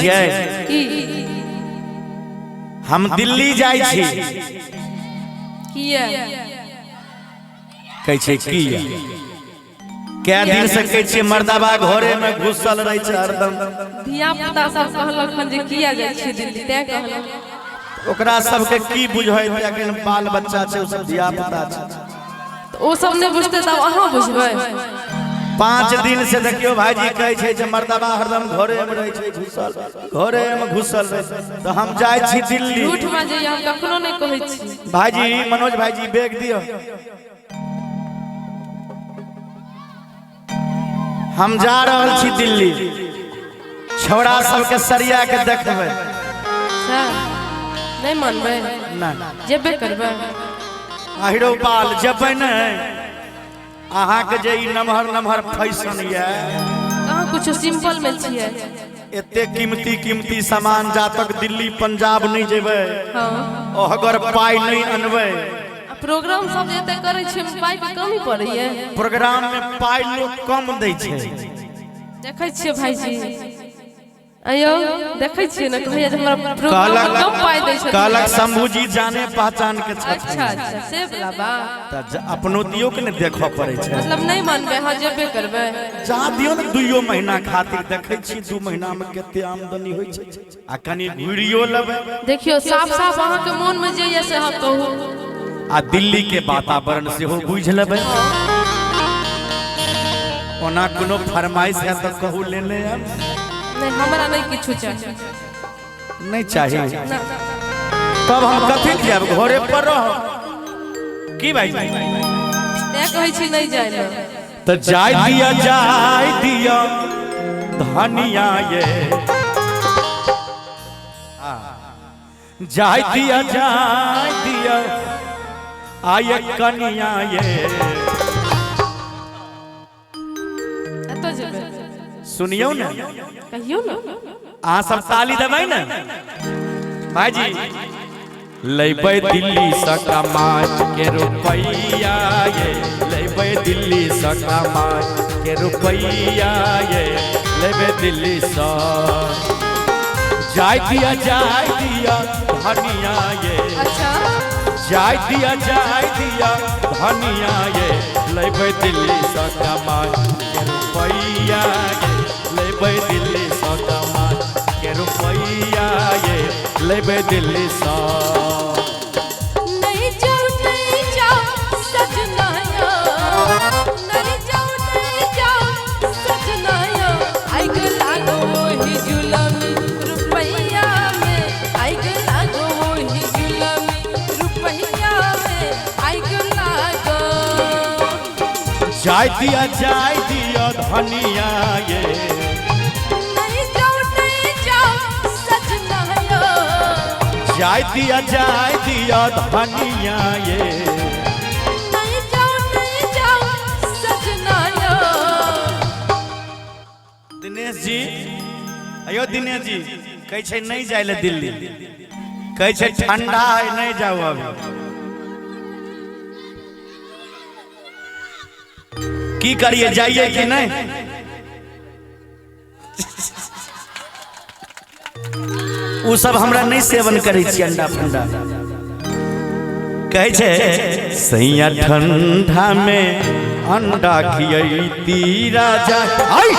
छियै? की? हम दिल्ली जाइ छी। किया? कहै छै किया? कै दिन से कहै छियै मर्दाबा घरे में घुसल रहै छै हरदम। धिया पुता सब कहलक हन जे किया जाइ छी दिल्ली, तें कहलक। ओकरा सबके की बुझै, अखन बाल बच्चा छै, ओ सब धिया पुता छै। तऽ ओ सब नहि बुझतै तब अहाँ बुझबै? 5 दिन से देखियौ भाईजी कहै छै जे मर्दाबा हरदम घरे में रहै छै घुसल, घरे में घुसल रहै छै। तऽ हम जाइ छी दिल्ली। झूठ बाजैया, हम कखनो नहि कहै छी। भाईजी, मनोज भाईजी, बैग दियौ। हम जा रहल छी दिल्ली, छौड़ा सबके सरिया के देखबै। सर नहि मानबै? नहि। जेबे करबै। आहिरो बाल, जेबै नहि। अहाँके जे ई नमहर नमहर फैशन यऽ। कहाँ कुछो, सिंपल में छियै। एते कीमती कीमती सामान, जा तक दिल्ली पंजाब नहि जेबै, अगर पाइ नहि अनबै। आ प्रोग्राम सब जे एते करै छियै, ओहिमे पाइके कमी पड़ैया? प्रोग्राम में पाइ लोक कम दै छै। देखै छियै भाईजी, अयो देखै छियै ने, कहैया जे हमरा प्रोग्राम मे कहलक कम पाइ दै छथिन। कहलक शंभूजी जाने पहचान के छथिन। अच्छा अच्छा, से वला बात। तऽ अपनो दियो के ने देखऽ पड़ै छै। मतलब नहि मानबै अहाँ, जेबे करबै? जा दियौ ने 2 महीना खातिर, देखै छी 2 महीना में कते आमदनी होइ छै आ कनि घुरियो लेबै। देखियौ, साफ साफ अहाँके मोन मे जे यऽ से अहाँ कहू। आ दिल्ली के वातावरण सेहो बुझि लेबै। ओना कोनो फरमाइश है तऽ कहू, लेने आयब। नहि, हमरा नहि किछु चाही। नहि चाही? ना। तब हम कथी जायब, घरे पर रह की भाई? तें कहै छी नहि जाय लए। तऽ जाय दिया, जाय दिया धनिया ये, जाय दिया, जाय दिया आय कनिया ये। कतऽ जेबै? सुनियौ ने। कहियौ ने। अहाँ सब ताली देबै ने भाईजी। लेबै दिल्ली से कमाय के रुपैया ये, लेबै दिल्ली से कमाय के रुपैया ये, लेबै दिल्ली से। जाय दिया, जाय दिया धनिया ये। जाय दिया, जाय दिया धनिया ये, लेबै दिल्ली से कमाय के रुपैया ये, लेबै दिल्ली से कमाय के रुपैया ये, लेबै दिल्ली से। नहीं जाओ, नहीं जाओ सजनाया, नहीं जाओ, नहीं जाओ सजनाया, आइग लागो ही जुलमी रुपैया में, आइग लागो ही जुलमी रुपैया में, आइग लागो। जाय दिया, जाय दिया धनिया ये। नहीं जाओ, नहीं जाओ सजनाया। जाय दिया, जाय दिया धनिया ये। नहीं जाओ, नहीं जाओ सजनाया। दिनेश जी, अयो दिनेश जी, कहै छै नहि जाय ले दिल्ली, कहै छै ठंडा है, नहीं जाओ अभी। की करिए, जाइए कि नहीं? उ सब हमरा नहीं सेवन करै छी अंडा फंडा। कहै छै सैया ठंडा में अंडा खियैती राजा, आई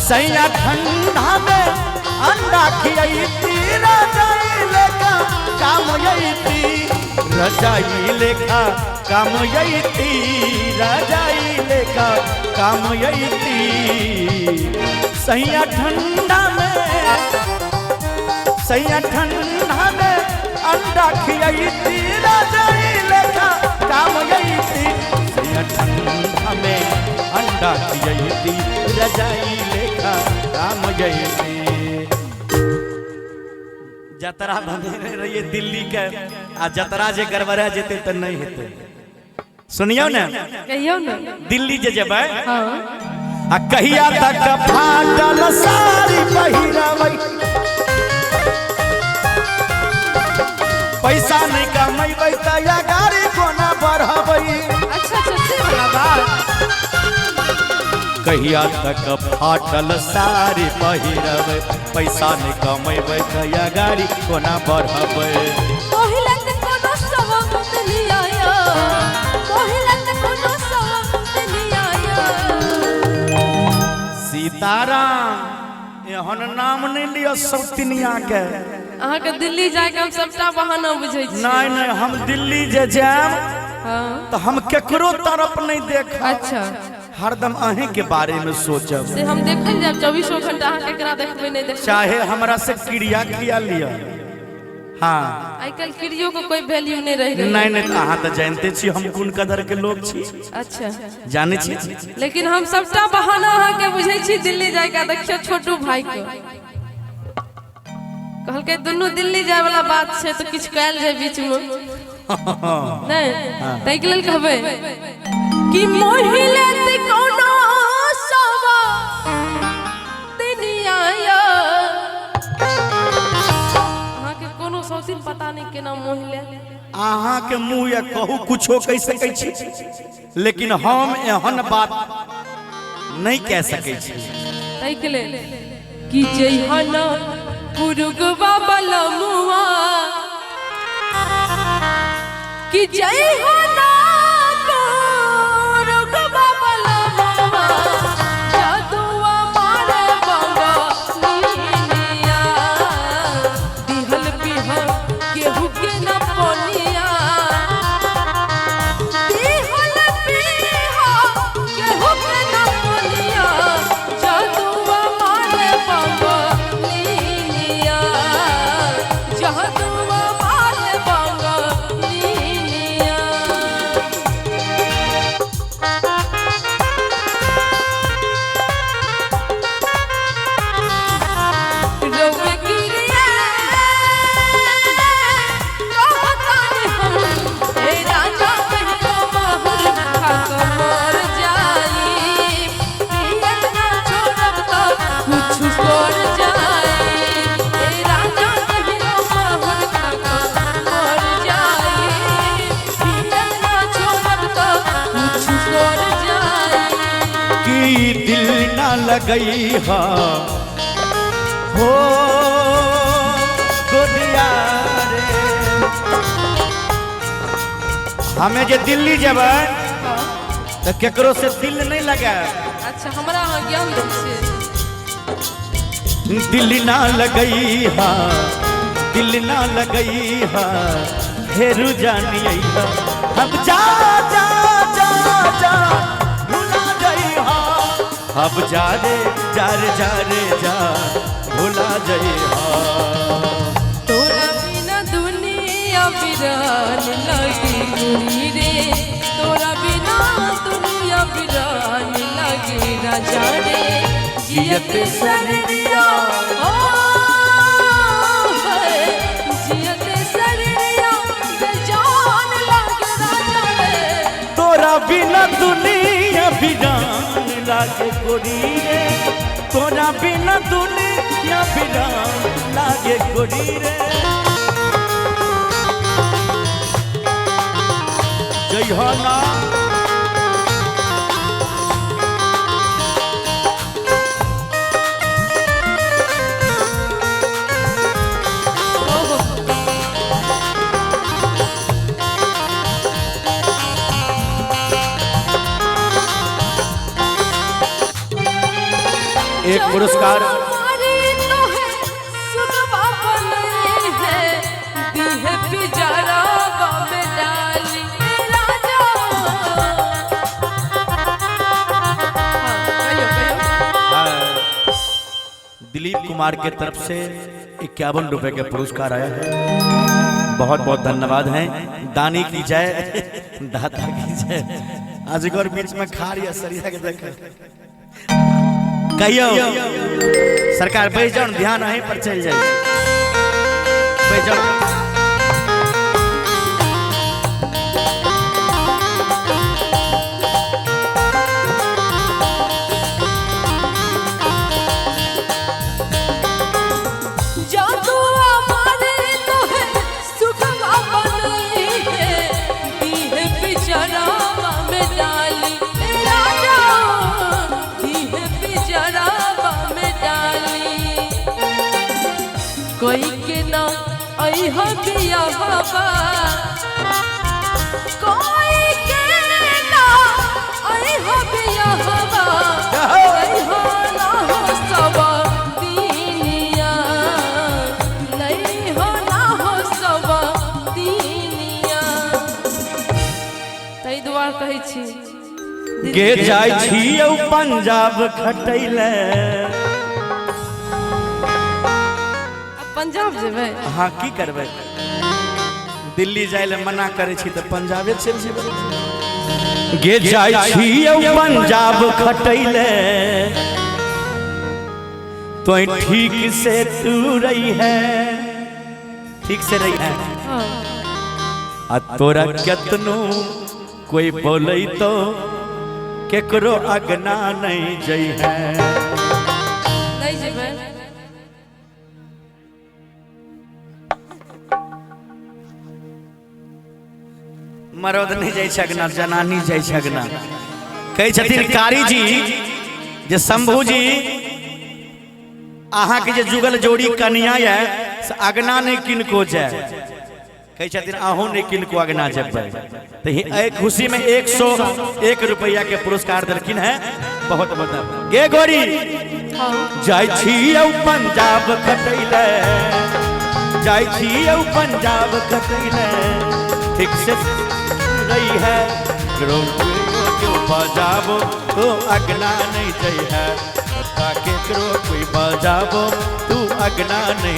सैया ठंडा में अंडा खियैती, रजाई लेखा काम यैती, रजाई लेखा काम यैती, रजाई लेखा काम यैती। सैया ठंडा में, सैया ठंडा में अंडा खियैती, रजाई लेखा काम यैती, सैया ठंडा में अंडा खियैती, रजाई लेखा काम यैती। जतरा बनेने रहिए दिल्ली के, आ जतरा जे गड़बड़ा जेतै तऽ नहि हेतै। सुनियौ ने। कहियौ ने। दिल्ली जे जेबै आ कहिया तक फाटल साड़ी पहिरबै, पैसा नहि कमेबै तऽ गाड़ी कोना बढ़बै। अच्छा अच्छा, से वाला बात। कहिया तक फाटल साड़ी पहिरबै, पैसा नहि कमेबै कहिया गाड़ी कोना बढ़बै। पहिला त कोनो सबक लिया, पहिला त कोनो सबक लिया। सीताराम एहन नाम नहि लिअ सौतिनिया के। अहाँके दिल्ली जायके हम सबटा बहाना बुझै छी। नहीं नहीं, हम दिल्ली जे जायब तो हम केकरो तरफ नहीं देखब। अच्छा, हरदम अहीं के बारे में सोचब। से हम देखल जायब 24 घंटा अहाँ केकरा देखबै नहीं देखबै। चाहे हमरा से क्रिया किया लिअ। हाँ, आइ काल्हि क्रियो के कोई वैल्यू नहीं रहि गेलै। नहीं नहीं, अहाँ तो जानते छी हम कोन कदर के लोग छी। अच्छा, जाने छी, लेकिन हम सबटा बहाना अहाँके बुझै छी दिल्ली जायके। देखियौ छोटू भाई के कहलकै दुनू दिल्ली जाय वाला बात छै तो किछु कयल जाय बीच में नहीं, ताहिके लेल कहबै कि मोहिले ते कोनो सवा दुनिया। अहाँके कोनो सौतीन पता नहीं केना मोहिले। अहाँ के मुँह या कहू कुछो कहि सकै छी, लेकिन हम एहन बात नहीं कह सकै छी। ताहिके लेल कि जइहन पुरुगवा बलमुआ, कि जइहन पुरुगवा बलमुआ, जादुआ मारे बंगलिनिया, दिहल पिहल केहू के न पनिया, दिहल पिहल केहू के न पनिया, जादुआ मारे बंगलिनिया, जादुआ मारे बंगलिनिया। रउवे गिरिया कहतानी हम, हे राजा कहियो माहुर खा क मर जाई, पियल ना छोड़ब त कुछु कर जाई, हे राजा कहियो माहुर खा क मर जाई, पियल ना छोड़ब त कुछु कर जाई। कि दिल ना लगई हा हो गोदिया रे। हमें जे दिल्ली जेबै तो केकरो से दिल नहीं लगाए। अच्छा, हमरा अहाँ ज्ञान दै छियै। दिल ना लगई हा, दिल ना लगई हा, फेरू जानी हा, हम जा जा जा जा भुला जई हा, अब जा रे जा रे जा रे जा भुला जई हा। तोरा बिना दुनिया बिरान लगी गोरी रे, तोरा बिना दुनिया बिरान लगी राजा रे, जियत शरीरिया ओ है, जियत शरीरिया बेजान लागे राजा रे, तोरा बिना दुनिया बिरान लागे गोरी रे, तोरा बिना दुनिया बिरान लागे गोरी रे। जय हो ना। ओहो एक पुरस्कार हमारी तो है सुगवा बनई है, दीह पिजरा में डाली राजा। हाँ, कहियो कहियो। हाँ, दिलीप कुमार के तरफ से 51 रुपए के पुरस्कार आया है। बहुत बहुत धन्यवाद है। दानी की जय, दाता की जय। अजगर बीच में खा रही है सरिया के देख। कहियो सरकार बैठ जाओ, ध्यान अहीं पर चल जाए, बैठ जाओ। जादू हमारे तो है सुगवा बनई है, दीह पिजरा में डाली राजा, दीह अइह बियाहवा, कोई के ना अइह बियाहवा, अइह ना हो सब दिनिया, नहीं हो ना हो सब दिनिया। ताहि दुआरे कहै छी। गे जाइ छी यौ पंजाब खटैले। आब पंजाब जेबै? अहाँ की करबै, दिल्ली जाय लए मना करै छी तऽ पंजाबे चलि जेबै। गे जाइ छी यौ पंजाब खटैले, तो ठीक से तू रही है, ठीक से रही है। हाँ। आ तोरा केतनो कोई बोलै तो केकरो अगना नहीं जई है। नहि जेबै। मरद नहीं जाइ छै अगना, जनानी जाइ छै अगना। कहै छथिन कारी जी जे शंभू जी अहाँके जे जुगल जोड़ी कनिया यऽ से अगना नहि किनको जाय। कहै छथिन अहूँ नहि किनको अगना जेबै। तऽ एहि खुशी में 101 रुपैया के पुरस्कार देलखिन है, बहुत बहुत। गे गोरी। हाँ। जाइ छी यौ पंजाब खटैले, जाइ छी यौ पंजाब खटैले, ठीक से रही है, केकरो बजाबो तो अगना नहीं जई है, केकरो कोई बजाबो तू अगना नहीं।